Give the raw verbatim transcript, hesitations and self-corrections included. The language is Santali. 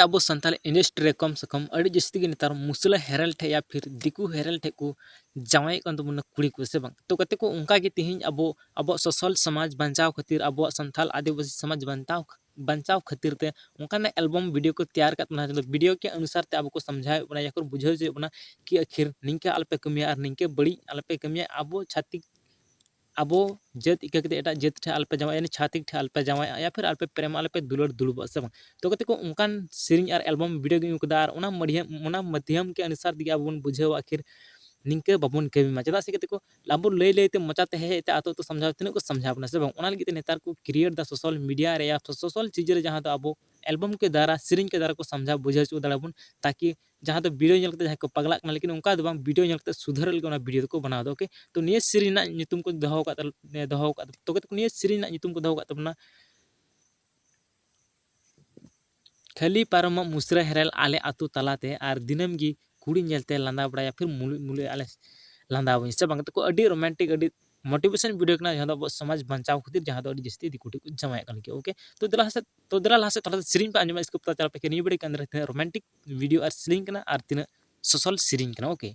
ᱟᱵᱚ ᱥᱟᱱᱛᱟᱲ industry ᱨᱮ ᱠᱚᱢ ᱥᱮ ᱠᱚᱢ ᱟᱹᱰᱤ ᱡᱟᱹᱥᱛᱤ ᱜᱮ ᱱᱮᱛᱟᱨ ᱢᱩᱥᱞᱟᱹ ᱦᱮᱨᱮᱞ ᱴᱷᱮᱡ ᱭᱟ ᱯᱷᱤᱨ ᱫᱤᱠᱩ ᱦᱮᱨᱮᱞ ᱴᱷᱮᱡ ᱠᱚ ᱡᱟᱶᱟᱭᱚᱜ ᱠᱟᱱ ᱛᱟᱵᱚᱱᱟ ᱠᱩᱲᱤ ᱠᱚ, ᱥᱮ ᱵᱟᱝ? ᱛᱚ ᱜᱟᱛᱮ ᱠᱚ, ᱚᱱᱠᱟ ᱜᱮ ᱛᱮᱦᱮᱧ ᱟᱵᱚ ᱟᱵᱚᱣᱟᱜ ᱥᱚᱥᱚᱞ ᱥᱚᱢᱟᱡᱽ ᱵᱟᱧᱪᱟᱣ ᱠᱷᱟᱹᱛᱤᱨ, ᱟᱵᱚᱣᱟᱜ ᱥᱟᱱᱛᱟᱲ ᱟᱹᱫᱤᱵᱟᱹᱥᱤ ᱥᱚᱢᱟᱡᱽ ᱵᱟᱧᱪᱟᱣ ᱵᱟᱧᱪᱟᱣ ᱠᱷᱟᱹᱛᱤᱨ ᱛᱮ ᱚᱱᱠᱟᱱᱟᱜ album video ᱠᱚ ᱛᱮᱭᱟᱨ ᱠᱟᱜ ᱛᱟᱵᱚᱱᱟ, ᱡᱟᱦᱟᱸ ᱫᱚ video ᱠᱮ ᱚᱱᱩᱥᱟᱨ ᱛᱮ ᱟᱵᱚ ᱠᱚ ᱥᱟᱢᱡᱷᱟᱣᱮᱫ ᱵᱚᱱᱟ ᱭᱟ ᱯᱷᱤᱨ ᱵᱩᱡᱷᱟᱹᱣ ᱦᱚᱪᱚᱭᱮᱫ ᱵᱚᱱᱟ ᱠᱤ ᱟᱹᱠᱷᱤᱨ ᱱᱤᱝᱠᱟᱹ ᱟᱞᱚᱯᱮ ᱠᱟᱹᱢᱤᱭᱟ ᱟᱨ ᱱᱤᱝᱠᱟᱹ ᱵᱟᱹᱲᱤᱡ ᱟᱞᱚᱯᱮ ᱠᱟᱹᱢᱤᱭᱟ, ᱟᱵᱚ ᱪᱷᱟᱛᱤᱠ ᱟᱵᱚ ᱡᱟᱹᱛ ᱤᱠᱟᱹ ᱠᱟᱛᱮ ᱮᱴᱟᱜ ᱡᱟᱹᱛ ᱴᱷᱮᱱ ᱟᱞᱚᱯᱮ ᱡᱟᱶᱟᱭᱟ, ᱭᱟᱱᱤ ᱪᱷᱟᱛᱤᱠ ᱴᱷᱮᱱ ᱟᱞᱚᱯᱮ ᱡᱟᱶᱟᱭᱟ, ᱭᱟ ᱯᱷᱤᱨ ᱟᱞᱚᱯᱮ ᱯᱨᱮᱢᱟ, ᱟᱞᱚᱯᱮ ᱫᱩᱞᱟᱹᱲ ᱫᱩᱲᱩᱵᱚᱜᱼᱟ, ᱥᱮ ᱵᱟᱝ? ᱛᱚ ᱜᱟᱛᱮ ᱠᱚ, ᱚᱱᱠᱟᱱ ᱥᱮᱨᱮᱧ ᱟᱨ album video ᱜᱮᱧ ᱩᱰᱩᱠ ᱠᱟᱫᱟ ᱟᱨ ᱚᱱᱟ ᱢᱟᱫᱷᱭᱟᱢ ᱚᱱᱟ ᱢᱟᱫᱷᱭᱟᱢ ᱠᱮ ᱚᱱᱩᱥᱟᱨ ᱛᱮᱜᱮ ᱟᱵᱚ ᱵᱚᱱ ᱵᱩᱡᱷᱟᱹᱣᱟ ᱟᱹᱠᱷᱤᱨ ᱱᱤᱝᱠᱟᱹ ᱵᱟᱵᱚᱱ ᱠᱟᱹᱢᱤ ᱢᱟ᱾ ᱪᱮᱫᱟᱜ ᱥᱮ ᱜᱟᱛᱮ ᱠᱚ, ᱟᱵᱚ ᱞᱟᱹᱭ ᱞᱟᱹᱭ ᱛᱮ ᱢᱚᱪᱟ ᱛᱮ ᱦᱮᱡ ᱦᱮᱡ ᱛᱮ ᱟᱛᱳ ᱟᱛᱳ ᱥᱟᱢᱡᱷᱟᱣ ᱛᱤᱱᱟᱹᱜ ᱠᱚ ᱥᱟᱢᱡᱷᱟᱣ ᱵᱚᱱᱟ, ᱥᱮ ᱵᱟᱝ? ᱚᱱᱟ ᱞᱟᱹᱜᱤᱫ ᱛᱮ ᱱᱮᱛᱟᱨ ᱠᱚ create ᱫᱟ social media ᱨᱮ ᱭᱟ social ᱪᱤᱡᱽ ᱨᱮ, ᱡᱟᱦᱟᱸ ᱫᱚ ᱟᱵᱚ album ᱠᱮ ᱫᱟᱨᱟ, ᱥᱮᱨᱮᱧ ᱠᱮ ᱫᱟᱨᱟ ᱠᱚ ᱥᱟᱢᱡᱷᱟᱣ ᱵᱩᱡᱷᱟᱹᱣ ᱦᱚᱪᱚ ᱫᱟᱲᱮᱭᱟᱵᱚᱱ, ᱛᱟᱠᱤ ᱡᱟᱦᱟᱸ ᱫᱚ video ᱧᱮᱞ ᱠᱟᱛᱮ ᱡᱟᱦᱟᱸᱭ ᱠᱚ ᱯᱟᱜᱽᱞᱟᱜ ᱠᱟᱱᱟ, ᱞᱮᱠᱤᱱ ᱚᱱᱠᱟ ᱫᱚ ᱵᱟᱝ, video ᱧᱮᱞ ᱠᱟᱛᱮ ᱥᱩᱫᱷᱟᱹᱨᱚᱜ ᱞᱟᱹᱜᱤᱫ ᱚᱱᱟ video ᱫᱚᱠᱚ ᱵᱮᱱᱟᱣ ᱮᱫᱟ, okay? ᱛᱚ ᱱᱤᱭᱟᱹ ᱥᱮᱨᱮᱧ ᱨᱮᱱᱟᱜ ᱧᱩᱛᱩᱢ ᱠᱚ ᱫᱚᱦᱚ ᱟᱠᱟᱫ ᱛᱟᱵᱚᱱᱟ, ᱫᱚᱦᱚ ᱟᱠᱟᱫ ᱛᱟᱵᱚᱱᱟ, ᱛᱚ ᱜᱟᱛᱮ ᱠᱚ, ᱱᱤᱭᱟᱹ ᱥᱮᱨᱮᱧ ᱨᱮᱱᱟᱜ ᱧᱩᱛᱩᱢ ᱠᱚ ᱫᱚᱦᱚ ᱟᱠᱟᱫ ᱛᱟᱵᱚᱱᱟ ᱠᱷᱟᱹᱞᱤ ᱯᱟᱨᱚᱢᱚᱜ ᱢᱩᱥᱨᱟ ᱦᱮᱨᱮᱞ ᱟᱞᱮ ᱟᱹᱛᱩ ᱛᱟᱞᱟᱛᱮ, ᱟᱨ ᱫᱤᱱᱟᱹᱢ ᱜᱮ ᱠᱩᱲᱤ ᱧᱮᱞᱛᱮ ᱞᱟᱸᱫᱟ ᱵᱟᱲᱟᱭᱟ, ᱯᱷᱤᱨ ᱢᱩᱞᱩᱡ ᱢᱩᱞᱩᱡ ᱟᱞᱮ ᱞᱟᱸᱫᱟ ᱵᱚᱱ, ᱥᱮ ᱵᱟᱝ? ᱛᱟᱠᱚ ᱟᱹᱰᱤ romantic, ᱟᱹᱰᱤ motivation video ᱠᱟᱱᱟ, ᱡᱟᱦᱟᱸ ᱫᱚ ᱟᱵᱚ ᱥᱚᱢᱟᱡᱽ ᱵᱟᱧᱪᱟᱣ ᱠᱷᱟᱹᱛᱤᱨ, ᱡᱟᱦᱟᱸ ᱫᱚ ᱟᱹᱰᱤ ᱡᱟᱹᱥᱛᱤ ᱫᱤᱠᱩ ᱴᱷᱮᱱ ᱠᱚ ᱡᱟᱶᱟᱭᱚᱜ ᱠᱟᱱ ᱜᱮᱭᱟ, okay? ᱛᱚ ᱫᱮᱞᱟ ᱥᱮᱫ, ᱛᱚ ᱫᱮᱞᱟ ᱞᱟᱦᱟ ᱥᱮᱫ ᱛᱷᱚᱲᱟ ᱥᱮ ᱥᱮᱨᱮᱧ ᱯᱮ ᱟᱸᱡᱚᱢᱟ, ᱤᱥᱠᱮ ᱯᱚᱛᱟ ᱪᱟᱞᱟᱣ ᱯᱮ ᱠᱤ ᱱᱤᱭᱟᱹ ᱵᱟᱹᱲᱤᱡ ᱠᱟᱱ ᱨᱮ ᱛᱤᱱᱟᱹᱜ romantic video ᱟᱨ ᱥᱮᱨᱮᱧ ᱠᱟᱱᱟ ᱟᱨ ᱛᱤᱱᱟᱹᱜ ᱥᱚᱥᱚᱞ ᱥᱮᱨᱮᱧ ᱠᱟᱱᱟ, okay?